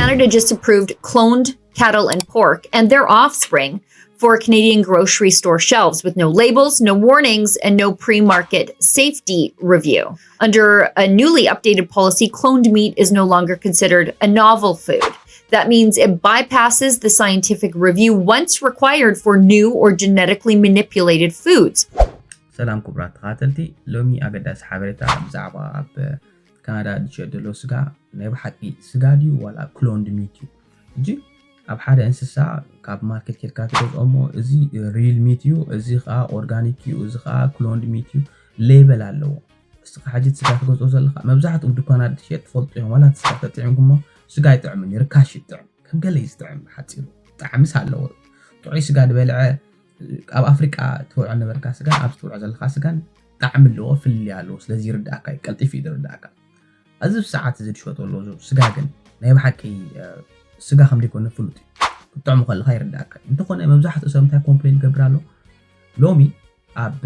Canada just approved cloned cattle and pork and their offspring for Canadian grocery store shelves with no labels, no warnings, and no pre market safety review. Under a newly updated policy, cloned meat is no longer considered a novel food. That means it bypasses the scientific review once required for new or genetically manipulated foods. ሰላም ክቡራት ተኸታተልቲ፣ ሎሚ ኣገዳሲ ሓበሬታ ብዛዕባ ኣብ ካናዳ ዝሸየጥ ዘሎ ስጋ ናይ ብሓቂ ስጋ ድዩ ዋላ cloned meat እዩ። እጂ ኣብ ሓደ እንስሳ ካብ ማርኬት ኬድካ ትገዝኦ እሞ እዚ real meat እዩ፣ እዚ ከዓ organic እዩ፣ እዚ ከዓ cloned meat እዩ፣ ሌበል ኣለዎ። እስኻ ሕጂ እቲ ስጋ ትገዝኦ ዘለኻ መብዛሕትኡ ድኳናት ዝሸየጥ ትፈልጡ እዮም። ዋላ እቲ ስጋ ተጥዒምኩሞ ስጋ ኣይጥዕምን እዩ፣ ርካሽ እዩ ዝጥዕም፣ ከም ገለ እዩ ዝጥዕም። ሓፂሩ ጣዕምስ ኣለዎ። ጥዑይ ስጋ ዝበልዐ ኣብ ኣፍሪቃ ትበልዖ ነበርካ ስጋን ኣብዚ ትበልዖ ዘለካ ስጋን ጣዕሚ ኣለዎ፣ ፍልልይ ኣለዎ። ስለዚ ይርዳእካ እዩ፣ ቀልጢፉ እዩ ዝርዳእካ። ኣብዚ ሰዓት እዚ ዝሸጠሉ ዘሎ ስጋ ግን ናይ ብሓቂ ስጋ ከም ዘይኮነ ፍሉጥ እዩ። ክትጥዕሙ ከለካ ይርዳእካ እዩ። እንተኾነ መብዛሕትኡ ሰብ እንታይ ኮምፕሌን ይገብር ኣሎ? ሎሚ ኣብ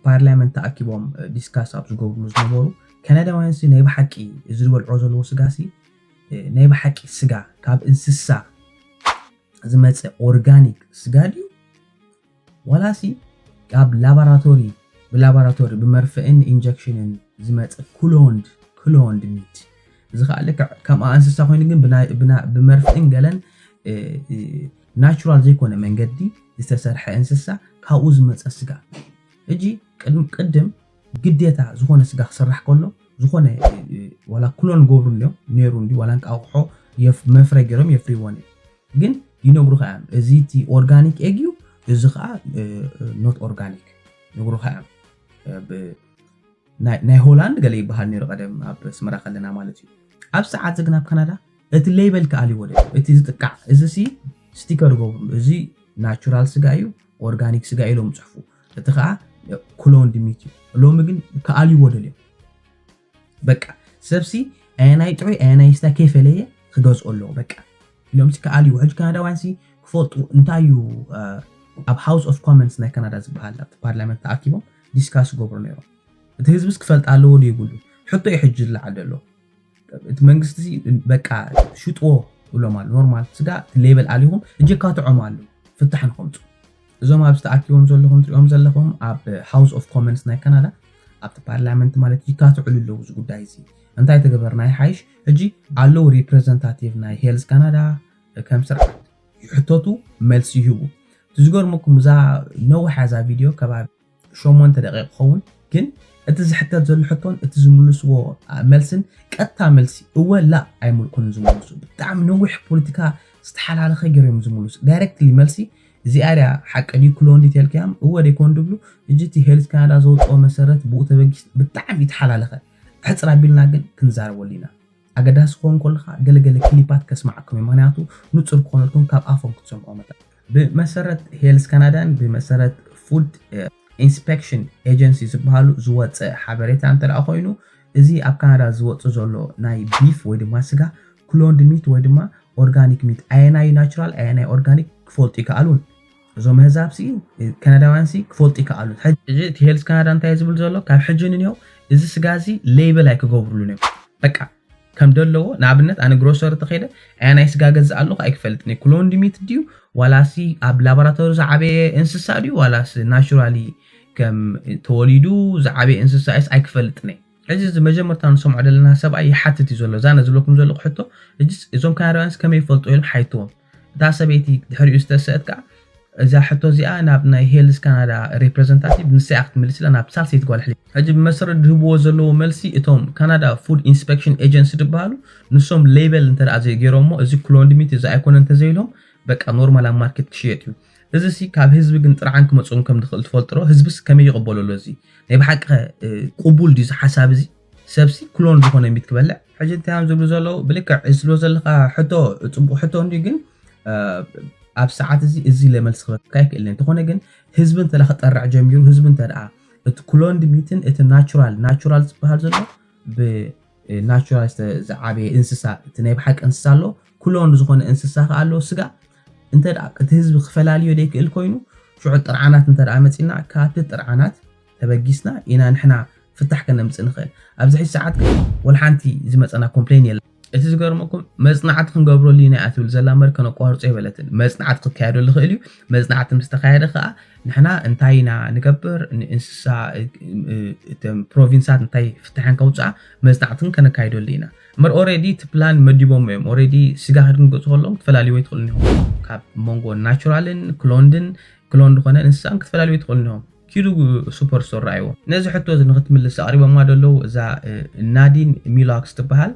ፓርላመንት ተኣኪቦም ዲስካስ ኣብ ዝገብርሉ ዝነበሩ ካናዳውያን ሲ ናይ ብሓቂ እዚ ዝበልዖ ዘለዎ ስጋ ሲ ናይ ብሓቂ ስጋ ካብ እንስሳ ዝመፀ ኦርጋኒክ ስጋ ድዩ ዋላሲ ካብ ላባራቶሪ ብላባራቶሪ ብመርፍእን ኢንጀክሽንን ዝመፀ cloned cloned meat? እዚ ከዓ ልክዕ ከምኣ እንስሳ ኮይኑ ግን ብመርፍእን ገለን ናቹራል ዘይኮነ መንገዲ ዝተሰርሐ እንስሳ ካብኡ ዝመፀ ስጋ። እጂ ቅድም ግዴታ ዝኾነ ስጋ ክስራሕ ከሎ ዝኾነ ዋላ ክሎን ገብሩ እንዲዮም ነይሩ እንዲ ዋላ እንቃቑሖ መፍረ ገይሮም የፍርይዎን እዮም። ግን ይነግሩኻ እዮም እዚ እቲ ኦርጋኒክ ኤግ እዩ፣ እዚ ከዓ ኖት ኦርጋኒክ ነግሩኻ እዮም። ናይ ሆላንድ ገለ ይበሃል ነይሩ ቀደም ኣብ ኣስመራ ከለና ማለት እዩ። ኣብ ሰዓት ግን ኣብ ካናዳ እቲ ሌበል ክኣልይዎ ደ እቲ ዝጥቃዕ እዚ ሲ ስቲከር ገብሩ እዚ ናቹራል ስጋ እዩ ኦርጋኒክ ስጋ ኢሎም ፅሕፉ። እቲ ከዓ cloned meat እዩ። ሎሚ ግን ክኣልይዎ ደልዮም በቃ ሰብሲ ኣየናይ ጥዑይ ኣየናይ ስታ ከይፈለየ ክገዝኦ ኣለዎ በቃ ኢሎም ሲ ክኣልይዎ። ሕጂ ካናዳውያን ሲ ክፈልጡ እንታይ እዩ ኣብ ሃውስ ኦፍ ኮመንስ ናይ ካናዳ ዝበሃል ኣብቲ ፓርላመንት ተኣኪቦም ዲስካስ ገብሩ ነይሮም። እቲ ህዝብስ ክፈልጥ ኣለዎ ዶ የብሉ? ሕቶ እዩ ሕጂ ዝለዓል ዘሎ። እቲ መንግስቲ በቃ ሽጥዎ ብሎም ኣሎ። ኖርማል ስጋ እቲ ሌበል ኣሊኹም እጀካትዖም ኣሎ ፍታሕ ንኸምፁ። እዞም ኣብዚ ተኣኪቦም ዘለኹም ትሪኦም ዘለኹም ኣብ ሃውስ ኦፍ ኮመንስ ናይ ካናዳ ኣብቲ ፓርላመንት ማለት ይካትዕሉ ኣለዉ እዚ ጉዳይ እዚ። እንታይ ተገበርና ይሓይሽ? ሕጂ ኣለዉ ሪፕሬዘንታቲቭ ናይ ሄልዝ ካናዳ ከም ስርዓት ይሕተቱ መልሲ ይህቡ። እቲ ዝገርመኩም እዛ ነዊሓ እዛ ቪድዮ ከባቢ ሸሞንተ ደቂቕ ክኸውን ግን እቲ ዝሕተት ዘሎ ሕቶን እቲ ዝምልስዎ መልስን ቀጥታ መልሲ እወ ላ ኣይምልኩን ዝምልሱ ብጣዕሚ ነዊሕ ፖለቲካ ዝተሓላለኸ ገይሮም ዝምልሱ ዳይሬክትሊ መልሲ እዚኣ ድያ ሓቂ ድዩ ክሎን ዲቴል ክያም እወ ደይኮን ድብሉ እጂ እቲ ሄልዝ ካናዳ ዘውፅኦ መሰረት ብኡ ተበጊስ ብጣዕሚ ይተሓላለኸ ሕፅር ኣቢልና ግን ክንዛረበሉ ኢና ኣገዳሲ ክኸውን ከለካ ገለገለ ክሊፓት ከስማዓኩም እዩ ምክንያቱ ንፁር ክኾነልኩም ካብ ኣፎም ክትሰምዖ መጠን ብመሰረት ሄልዝ ካናዳን ብመሰረት ፉድ ኢንስፔክሽን ኤጀንሲ ዝበሃሉ ዝወፀ ሓበሬታ እንተ ኮይኑ እዚ ኣብ ካናዳ ዝወፅ ዘሎ ናይ ቢፍ ወይ ድማ ስጋ ክሎንድ ሚት ወይ ድማ ኦርጋኒክ ሚት ኣየናይ ናቹራል ኣየናይ ኦርጋኒክ ክፈልጡ ይከኣሉን እዞም ህዛብ ሲ ካናዳውያን ሲ ክፈልጡ ይከኣሉን ሕጂ እቲ ሄልዝ ካናዳ እንታይ ዝብል ዘሎ ካብ ሕጂ ንንየው እዚ ስጋ እዚ ሌበል ኣይክገብሩሉን እዮም በቃ ከም ደለዎ ንኣብነት ኣነ ግሮሰሪ ተኸይደ ኣያ ናይ ስጋ ገዝእ ኣለኹ ኣይክፈልጥን ክሎንድ ሚት ድዩ ዋላሲ ኣብ ላቦራቶሪ ዝዓበየ እንስሳ ድዩ ዋላስ ናቹራሊ ከም ተወሊዱ ዝዓበየ እንስሳ እስ ኣይክፈልጥን ሕጂ እዚ መጀመርታ ንሰምዖ ዘለና ሰብኣይ ይሓትት እዩ ዘሎ እዛ ነዝብለኩም ዘለኹ ሕቶ እጅስ እዞም ካናዳውያንስ ከመይ ይፈልጡ ኢሎም ሓይትዎም እታ ሰበይቲ ድሕሪኡ ዝተሰእት ከዓ እዛ ሕቶ እዚኣ ናብ ናይ ሄልዝ ካናዳ ሪፕሬዘንታቲቭ ንሳ እያ ክትምልስ ኢላ ናብ ሳልሰይቲ ጓል ሕሊ ሕጂ ብመሰረት ዝህብዎ ዘለዎ መልሲ እቶም ካናዳ ፉድ ኢንስፔክሽን ኤጀንሲ ዝበሃሉ ንሶም ሌበል እንተ ዘይገይሮሞ እዚ ክሎንድ ሚት እዚ ኣይኮነ እንተዘይሎም በቃ ኖርማል ኣብ ማርኬት ክሽየጥ እዩ እዚ ሲ ካብ ህዝቢ ግን ጥርዓን ክመፅኦም ከም ዝኽእል ትፈልጥሮ ህዝብስ ከመይ ይቕበሎ ኣሎ እዚ ናይ ብሓቂ ቅቡል ድዩ ሓሳብ እዚ ሰብሲ ክሎን ዝኾነ ሚት ክበልዕ ሕጂ እንታይ እዮም ዝብሉ ዘለዉ ብልክዕ ዝብሎ ዘለካ ሕቶ ፅቡቅ ሕቶ እንዲ ግን ኣብ ሰዓት እዚ እዚ ለመልሲ ክበካ ይክእል እንተኾነ ግን ህዝቢ እንተ ክጠርዕ ጀሚሩ ህዝቢ እንተ እቲ ክሎንድ ሚትን እቲ ናቹራል ናቹራል ዝበሃል ዘሎ ብናቹራል ዝዓበየ እንስሳ እቲ ናይ ብሓቂ እንስሳ ኣሎ ክሎን ዝኾነ እንስሳ ከዓ ኣሎ ስጋ እንተ እቲ ህዝቢ ክፈላልዮ ዘይክእል ኮይኑ ሽዑ ጥርዓናት እንተ መፂና ካብቲ ጥርዓናት ተበጊስና ኢና ንሕና ፍታሕ ከነምፅእ ንኽእል ኣብዚ ሕጂ ሰዓት ወልሓንቲ ዝመፀና ኮምፕሌን የለን እቲ ዝገርመኩም መፅናዕቲ ክንገብረሉ ኢና እያ ትብል ዘላ እምበር ከነቋርፆ የበለትን። መፅናዕቲ ክካየደሉ ይኽእል እዩ። መፅናዕቲ ምስ ተካየደ ከዓ ንሕና እንታይ ኢና ንገብር፣ ንእንስሳ እ፣ እተን ፕሮቪንሳት እንታይ ፍትሐን ከውፅኣ መፅናዕትን ከነካይደሉ ኢና። እምበር ኦሬዲ እቲ ፕላን መዲቦም እዮም። ኦሬዲ ስጋ ክትገዝኡ ከለኹም ክትፈላልዩ ወይ ትኽእሉ ኢኹም። ካብ መንጎ ናቹራልን ክሎንድን ክሎን ዝኾነ እንስሳን ክትፈላልዩ ትኽእሉ ኢኹም። ኪዱ ሱፐር ስቶር ረኣይዎ። ነዚ ሕቶ እዚ ንክትምልስ ኣቕሪቦማ ዘለዉ እዛ እ፣ ናዲን ሚላክስ ትበሃል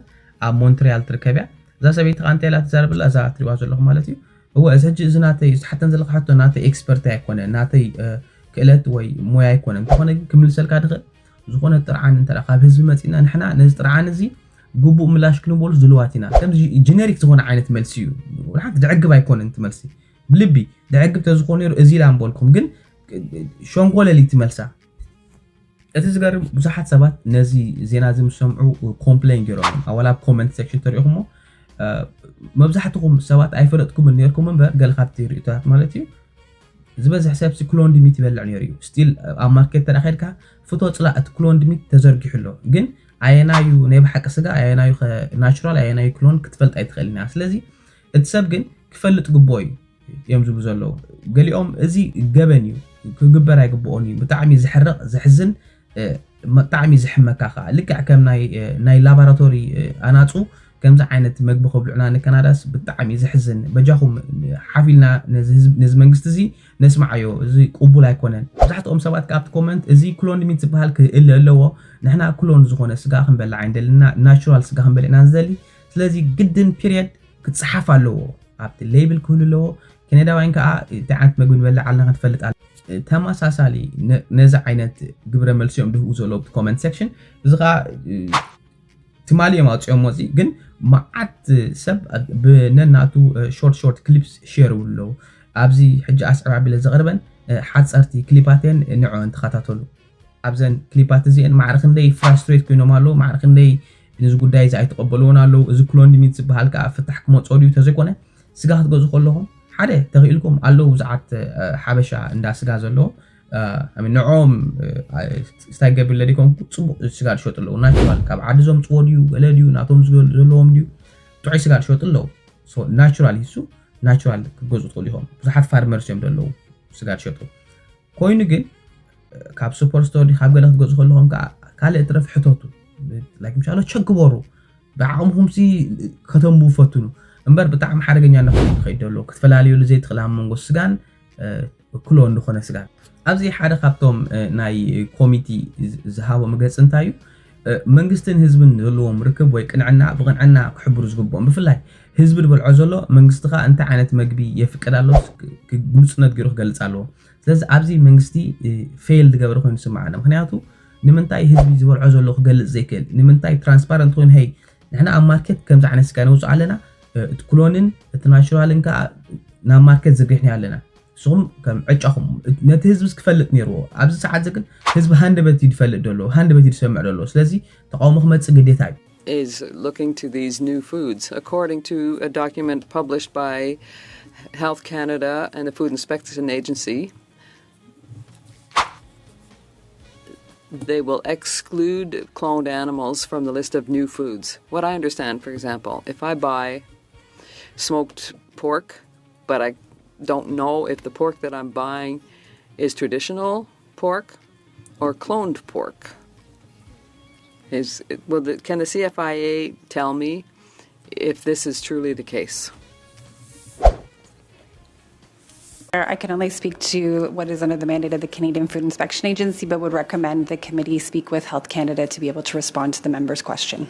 ኣብ ሞንትሪያል ትርከብ እያ። እዛ ሰበይቲ ከዓ እንታይ ኢላ ትዛረብ ኣላ? እዛ ትሪእዋ ዘለኹም ማለት እዩ። እወ እዚ ሕጂ እዚ ናተይ ዝሓተን ዘለካ ሕቶ ናተይ ኤክስፐርቲ ኣይኮነ ናተይ እ፣ ክእለት ወይ ሞያ ኣይኮነ እንተኾነ ግን ክምልሰልካ ድኽእል ዝኾነ ጥርዓን እንተ ካብ ህዝቢ መፂና ንሕና ነዚ ጥርዓን እዚ ግቡእ ምላሽ ክንበሉ ዝልዋት ኢና። ከምዚ ጀነሪክ ዝኾነ ዓይነት መልሲ እዩ። ወላ ሓንቲ ዘዕግብ ኣይኮነን እቲ መልሲ። ብልቢ ዘዕግብ ተዝኾነ ነይሩ እዚ ኢላ ምበልኩም ግን ሸንኮለል እዩ እቲ መልሳ። እቲ ዝገርም ብዙሓት ሰባት ነዚ ዜና እዚ ምስ ሰምዑ ኮምፕሌን ገይሮም እዮም። ኣዋላ ኣብ ኮመንት ሴክሽን ተሪእኹሞ እ፣ መብዛሕትኹም ሰባት ኣይፈለጥኩምን ነርኩም እምበር ገለ ካብቲ ርእቶታት ማለት እዩ ዝበዝሕ ሰብ ሲ ክሎንድ ሚት ይበልዕ ነይሩ እዩ። ስቲል ኣብ ማርኬት ተዳ ኸድካ ፍቶ ፅላእ እቲ ክሎንድ ሚት ተዘርጊሑ ኣሎ። ግን ኣየናዩ ናይ ብሓቂ ስጋ ኣየናዩ ናቹራል ኣየናዩ ክሎን ክትፈልጥ ኣይትኽእል ኢና። ስለዚ እቲ ሰብ ግን ክፈልጥ ግቦ እዩ እዮም ዝብሉ ዘለዉ። ገሊኦም እዚ ገበን እዩ ክግበር ኣይግብኦን እዩ ብጣዕሚ ዘሕርቕ ዘሕዝን እ፣ ብጣዕሚ ዘሕመካ ከዓ ልክዕ ከም ናይ እ፣ ናይ ላቦራቶሪ እ፣ ኣናፁ ከምዚ ዓይነት መግቢ ከብልዑና ንከናዳስ ብጣዕሚ ዘሕዝን። በጃኹም ሓፊልና ነዚ ህዝብ ነዚ መንግስቲ እዚ ነስማዓዮ። እዚ ቅቡል ኣይኮነን። መብዛሕትኦም ሰባት ከኣ ኣብቲ ኮመንት እዚ ክሎንድ ሚት ዝበሃል ክህለ ኣለዎ። ንሕና ክሎን ዝኾነ ስጋ ክንበልዕ ኣይንደልና፣ ናቹራል ስጋ ክንበልዕ ኢና ንደሊ። ስለዚ ግድን ፒሪየድ ክፀሓፍ ኣለዎ። ኣብቲ ሌብል ክህሉ ኣለዎ። ከነዳውያን ከዓ እንታይ ዓይነት መግቢ ንበልዕ ኣለና ክንፈልጥ ኣለ። ተመሳሳሊ ነ- ነዚ ዓይነት ግብረ መልሲ እዮም ድህቡ ዘለዉ ኣብቲ ኮመንት ሴክሽን። እዚ ከዓ ትማሊ እዮም ኣውፅኦሞ። እዚ ግን መዓት ሰብ ብነናቱ ሾርት ሾርት ክሊፕስ ሼር ይብሉ ኣለዉ። ኣብዚ ሕጂ ኣስዕብ ኣቢለ ዘቕርበን ሓፀርቲ ክሊፓት እየን፣ ንዕኦን ተኸታተሉ። ኣብዘን ክሊፓት እዚአን ማዕረ ክንደይ ፍራስትሬት ኮይኖም ኣለዉ፣ ማዕረ ክንደይ ነዚ ጉዳይ እዚ ኣይተቐበልዎን ኣለዉ። እዚ ክሎንድ ሚት ዝበሃል ከዓ ፍታሕ ክመፅኦ ድዩ? ተዘይኮነ ስጋ ክትገዝኡ ከለኹም ሓደ ተኽኢልኩም ኣለዉ ብዙሓት እ፣ ሓበሻ እንዳ ስጋ ዘለዎም እ፣ I mean፣ ንዕኦም እ፣ ስታይ ገብርለ ዲኮም ፅቡቅ ስጋ ዝሸጡ ኣለዉ። ናቹራል ካብ ዓዲ ዘምፅዎ ድዩ ገለ ድዩ ናቶም ዝገ- ዘለዎም ድዩ ጥዑይ ስጋ ዝሸጡ ኣለዉ። ናቹራል ይሱ ናቹራል ክትገዝኡ ትኽእሉ ኢኹም። ብዙሓት ፋርመርስ እዮም ዘለዉ ስጋ ዝሸጡ። ኮይኑ ግን ካብ ሱፐር ስቶር ድዩ ካብ ገለ ክትገዝኡ ከለኹም ከዓ ካልእ ትረፍ ሕተቱ። ላይክ ምሻሎ ቸክ ግበሩ። ብዓቕምኹም ሲ ከተንብቡ ፈትኑ። እምበር ብጣዕሚ ሓደገኛ እናኾነ ይኸይድ ዘሎ ክትፈላለየሉ ዘይትኽእል ኣብ መንጎ ስጋን እ፣ ክሎ እንደኾነ ስጋን። ኣብዚ ሓደ ካብቶም እ፣ ናይ ኮሚቲ ዝ- ዝሃቦ መግለፂ እንታይ እዩ? እ፣ መንግስትን ህዝብን ዘለዎም ርክብ ወይ ቅንዕና ብቅንዕና ክሕብሩ ዝግብኦም ብፍላይ ህዝቢ ዝበልዖ ዘሎ መንግስቲ ከዓ እንታይ ዓይነት መግቢ የፍቅድ ኣሎ ክ- ክ- ግልፅነት ገይሩ ክገልፅ ኣለዎ። ስለዚ ኣብዚ መንግስቲ ፌል ዝገበረ ኮይኑ ይስምዓና። ምክንያቱ ንምንታይ ህዝቢ ዝበልዖ ዘሎ ክገልፅ ዘይክእል? ንምንታይ ትራንስፓረንት ኮይኑ ሀይ ንሕና ኣብ ማርኬት ከምዚ ዓይነት ስጋ ነውፅእ ኣለና እ፣ እቲ ክሎንን እቲ ናቹራልን ከዓ ናብ ማርኬት ዘርጊሕና ኣለና። ንስኹም ከም ዕጫኹም ነቲ ህዝቢ ክፈልጥ ነይርዎ። ኣብዚ ሰዓት እዚ ግን ህዝቢ ሃንደበት እዩ ዝፈልጥ ዘሎ ሃንደበት እዩ ዝሰምዕ ዘሎ። ስለዚ ተቃውሞ ክመፅእ ግዴታ እዩ። Is looking to these new foods. According to a document published by Health Canada and the Food Inspection Agency, they will exclude cloned animals from the list of new foods. What I understand, for example, if I buy smoked pork, but I don't know if the pork that I'm buying is traditional pork or cloned pork. Is, will the, can the C F I A tell me if this is truly the case? I can only speak to what is under the mandate of the Canadian Food Inspection Agency, but would recommend the committee speak with Health Canada to be able to respond to the member's question.